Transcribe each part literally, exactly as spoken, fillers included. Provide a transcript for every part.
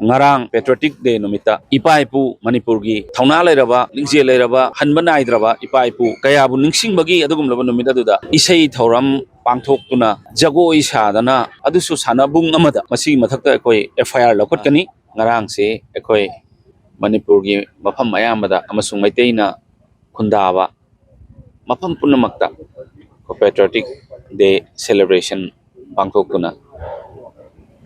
ꯉꯔꯥꯡ Patriotic Day ꯅꯨꯃꯤꯠꯇ ꯏꯄꯥ ꯏꯄꯨ, ꯃꯅꯤꯄꯨꯔꯒꯤ ꯊꯧꯅꯥ ꯂꯩꯔꯕ, ꯂꯤꯡꯖꯦꯜ ꯂꯩꯔꯕ, ꯍꯟꯕ ꯅꯥꯏꯗ꯭ꯔꯕ ꯏꯄꯥ ꯏꯄꯨ ꯀꯌꯥꯕꯨ ꯅꯤꯡꯁꯤꯡꯕꯒꯤ ꯑꯗꯨꯒꯨꯝꯂꯕ ꯅꯨꯃꯤꯠ ꯑꯗꯨꯗ ꯏꯁꯩ ꯊꯧꯔꯝ ꯄꯥꯡꯊꯣꯛꯇꯨꯅ, ꯖꯒꯣꯏ ꯁꯥꯗꯅ, ꯑꯗꯨꯁꯨ ꯁꯥꯟꯅꯕꯨꯡ ꯑꯃꯗ꯫ ꯃꯁꯤꯒꯤ ꯃꯊꯛꯇ ꯑꯩꯈꯣꯏ F I R ꯂꯧꯈꯠꯀꯅꯤ꯫ ꯉꯔꯥꯡꯁꯦ ꯑꯩꯈꯣꯏ ꯃꯅꯤꯄꯨꯔꯒꯤ ꯃꯐꯝ ꯑꯌꯥꯝꯕꯗ ꯑꯃꯁꯨꯡ ꯃꯩꯇꯩꯅ ꯈꯨꯟꯗꯥꯕ ꯃꯐꯝ ꯄꯨꯝꯅꯃꯛꯇ Patriotic Day celebration ꯄꯥꯡꯊꯣꯛꯇꯨꯅ,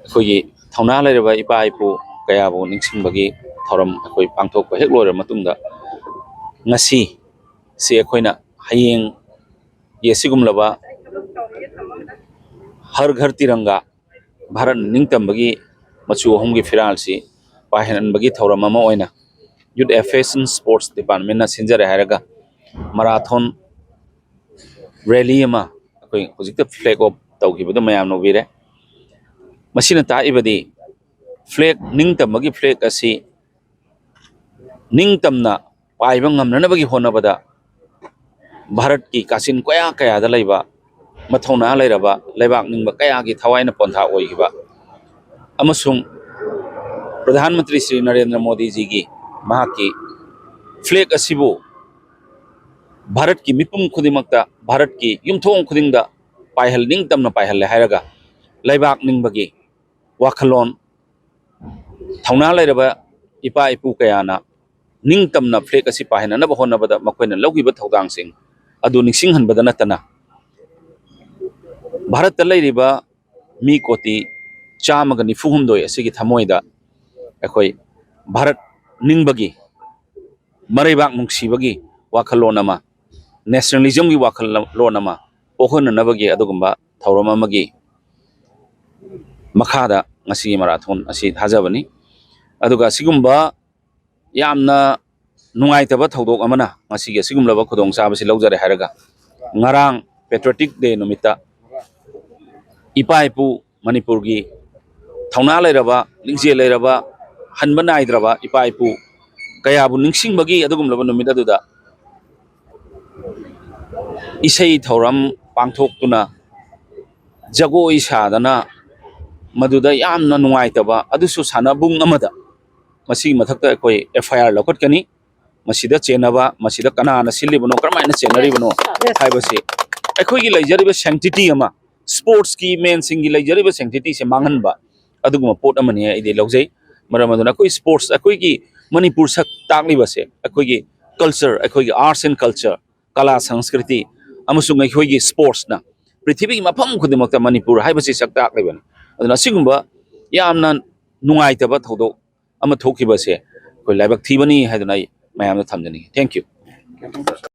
ꯑꯩꯈꯣꯏꯒꯤ ꯊꯧꯅꯥ ꯂꯩꯔꯕ ꯏꯄꯥ ꯏꯄꯨ ꯀꯌꯥꯕꯨ ꯅꯤꯡꯁꯤꯡꯕꯒꯤ ꯊꯧꯔꯝ ꯑꯩꯈꯣꯏ ꯄꯥꯡꯊꯣꯛꯄ ꯍꯦꯛ ꯂꯣꯏꯔꯕ ꯃꯇꯨꯡꯗ, ꯉꯁꯤ ꯁꯤ ꯑꯩꯈꯣꯏꯅ ꯍꯌꯦꯡꯒꯤ ꯑꯁꯤꯒꯨꯝꯂꯕ ꯍꯔ ꯘꯔ ꯇꯤꯔꯪꯒꯥ, ꯚꯥꯔꯠ ꯅꯤꯡꯇꯝꯕꯒꯤ ꯃꯆꯨ ꯑꯍꯨꯝꯒꯤ ꯐꯤꯔꯥꯜꯁꯤ ꯄꯥꯏꯍꯟꯕꯒꯤ ꯊꯧꯔꯝ ꯑꯃ ꯑꯣꯏꯅ Youth Affairs and Sports Departmentꯅ ꯁꯤꯟꯖꯔꯦ ꯍꯥꯏꯔꯒ marathon rally ꯑꯃ ꯑꯩꯈꯣꯏ ꯍꯧꯖꯤꯛꯇ flag off ꯇꯧꯈꯤꯕꯗꯨ ꯃꯌꯥꯝꯅ ꯎꯕꯤꯔꯦ꯫ ꯃꯁꯤꯅ ꯇꯥꯛꯏꯕꯗꯤ flag, ꯅꯤꯡꯇꯝꯕꯒꯤ flag ꯑꯁꯤ ꯅꯤꯡꯇꯝꯅ ꯄꯥꯏꯕ ꯉꯝꯅꯅꯕꯒꯤ ꯍꯣꯠꯅꯕꯗ ꯚꯥꯔꯠꯀꯤ ꯀꯥꯆꯤꯟ ꯀꯣꯌꯥ ꯀꯌꯥꯗ ꯂꯩꯕ ꯃꯊꯧꯅꯥ ꯂꯩꯔꯕ ꯂꯩꯕꯥꯛ ꯅꯤꯡꯕ ꯀꯌꯥꯒꯤ ꯊꯋꯥꯏꯅ ꯄꯣꯟꯊꯥ ꯑꯣꯏꯈꯤꯕ ꯑꯃꯁꯨꯡ ꯄ꯭ꯔꯙꯥꯟ ꯃꯟꯇ꯭ꯔꯤ ꯁ꯭ꯔꯤ ꯅꯔꯦꯟꯗ꯭ꯔ ꯃꯣꯗꯤꯖꯤꯒꯤ, ꯃꯍꯥꯛꯀꯤ flag ꯑꯁꯤꯕꯨ ꯚꯥꯔꯠꯀꯤ ꯃꯤꯄꯨꯝ ꯈꯨꯗꯤꯡꯃꯛꯇ, ꯚꯥꯔꯠꯀꯤ ꯌꯨꯝꯊꯣꯡ ꯈꯨꯗꯤꯡꯗ ꯄꯥꯏꯍꯜ-, ꯅꯤꯡꯇꯝꯅ ꯄꯥꯏꯍꯜꯂꯦ ꯍꯥꯏꯔꯒ ꯂꯩꯕꯥꯛ ꯅꯤꯡꯕꯒꯤ ꯋꯥꯈꯜꯂꯣꯟ ꯊꯧꯅꯥ ꯂꯩꯔꯕ ꯏꯄꯥ ꯏꯄꯨ ꯀꯌꯥꯅ ꯅꯤꯡꯇꯝꯅ flag ꯑꯁꯤ ꯄꯥꯏꯍꯟꯅꯅꯕ ꯍꯣꯠꯅꯕꯗ ꯃꯈꯣꯏꯅ ꯂꯧꯈꯤꯕ ꯊꯧꯗꯥꯡꯁꯤꯡ ꯑꯗꯨ ꯅꯤꯡꯁꯤꯡꯍꯟꯕꯗ ꯅꯠꯇꯅ, ꯚꯥꯔꯠꯇ ꯂꯩꯔꯤꯕ ꯃꯤ ꯀꯣꯇꯤ ꯆꯥꯝꯃꯒ ꯅꯤꯐꯨ ꯍꯨꯝꯗꯣꯏ ꯑꯁꯤꯒꯤ ꯊꯃꯣꯏꯗ ꯑꯩꯈꯣꯏ ꯚꯥꯔꯠ ꯅꯤꯡꯕꯒꯤ, ꯃꯔꯩꯕꯥꯛ ꯅꯨꯡꯁꯤꯕꯒꯤ ꯋꯥꯈꯜꯂꯣꯟ ꯑꯃ, nationalismꯒꯤ ꯋꯥꯈꯜꯂꯣꯟ ꯑꯃ ꯄꯣꯛꯍꯟꯅꯅꯕꯒꯤ ꯑꯗꯨꯒꯨꯝꯕ ꯊꯧꯔꯝ ꯑꯃꯒꯤ ꯃꯈꯥꯗ ꯉꯁꯤꯒꯤ marathon ꯑꯁꯤ ꯊꯥꯖꯕꯅꯤ꯫ ꯑꯗꯨꯒ ꯑꯁꯤꯒꯨꯝꯕ ꯌꯥꯝꯅ ꯅꯨꯡꯉꯥꯏꯇꯕ ꯊꯧꯗꯣꯛ ꯑꯃꯅ ꯉꯁꯤꯒꯤ ꯑꯁꯤꯒꯨꯝꯂꯕ ꯈꯨꯗꯣꯡꯆꯥꯕꯁꯤ ꯂꯧꯖꯔꯦ ꯍꯥꯏꯔꯒ, ꯉꯔꯥꯡ Patriotic Day ꯅꯨꯃꯤꯠꯇ ꯏꯄꯥ ꯏꯄꯨ, ꯃꯅꯤꯄꯨꯔꯒꯤ ꯊꯧꯅꯥ ꯂꯩꯔꯕ, ꯂꯤꯡꯖꯦꯜ ꯂꯩꯔꯕ, ꯍꯟꯕ ꯅꯥꯏꯗ꯭ꯔꯕ ꯏꯄꯥ ꯏꯄꯨ ꯀꯌꯥꯕꯨ ꯅꯤꯡꯁꯤꯡꯕꯒꯤ ꯑꯗꯨꯒꯨꯝꯂꯕ ꯅꯨꯃꯤꯠ ꯑꯗꯨꯗ ꯏꯁꯩ ꯊꯧꯔꯝ ꯄꯥꯡꯊꯣꯛꯇꯨꯅ, ꯖꯒꯣꯏ ꯁꯥꯗꯅ, ꯃꯗꯨꯗ ꯌꯥꯝꯅ ꯅꯨꯡꯉꯥꯏꯇꯕ ꯑꯗꯨꯁꯨ ꯁꯥꯟꯅꯕꯨꯡ ꯑꯃꯗ ꯃꯁꯤꯒꯤ ꯃꯊꯛꯇ ꯑꯩꯈꯣꯏ F I R ꯂꯧꯈꯠꯀꯅꯤ꯫ ꯃꯁꯤꯗ ꯆꯦꯟꯅꯕ, ꯃꯁꯤꯗ ꯀꯅꯥꯅ ꯁꯤꯜꯂꯤꯕꯅꯣ, ꯀꯔꯝꯍꯥꯏꯅ ꯆꯦꯟꯅꯔꯤꯕꯅꯣ ꯍꯥꯏꯕꯁꯤ ꯑꯩꯈꯣꯏꯒꯤ ꯂꯩꯖꯔꯤꯕ sanctity ꯑꯃ, sportsꯀꯤ menꯁꯤꯡꯒꯤ ꯂꯩꯖꯔꯤꯕ sanctityꯁꯦ ꯃꯥꯡꯍꯟꯕ ꯑꯗꯨꯒꯨꯝꯕ ꯄꯣꯠ ꯑꯃꯅꯤ ꯑꯩꯗꯤ ꯂꯧꯖꯩ꯫ ꯃꯔꯝ ꯑꯗꯨꯅ ꯑꯩꯈꯣꯏ sports, ꯑꯩꯈꯣꯏꯒꯤ ꯃꯅꯤꯄꯨꯔ ꯁꯛ ꯇꯥꯛꯂꯤꯕꯁꯦ ꯑꯩꯈꯣꯏꯒꯤ culture, ꯑꯩꯈꯣꯏꯒꯤ arts and culture, ꯀꯂꯥ ꯁꯪꯁꯀ꯭ꯔꯤꯇꯤ ꯑꯃꯁꯨꯡ ꯑꯩꯈꯣꯏꯒꯤ sportsꯅ ꯄ꯭ꯔꯤꯊꯤꯕꯤꯒꯤ ꯃꯐꯝ ꯈꯨꯗꯤꯡꯃꯛꯇ ꯃꯅꯤꯄꯨꯔ ꯍꯥꯏꯕꯁꯤ ꯁꯛ ꯇꯥꯛꯂꯤꯕꯅꯤ꯫ ꯑꯗꯨꯅ ꯑꯁꯤꯒꯨꯝꯕ ꯌꯥꯝꯅ ꯅꯨꯡꯉꯥꯏꯇꯕ ꯊꯧꯗꯣꯛ ꯑꯃ ꯊꯣꯛꯈꯤꯕꯁꯦ ꯑꯩꯈꯣꯏ ꯂꯥꯏꯕꯛ ꯊꯤꯕꯅꯤ ꯍꯥꯏꯗꯨꯅ ꯑꯩ ꯃꯌꯥꯝꯗ ꯊꯝꯖꯅꯤꯡꯉꯤ꯫ Thank you꯫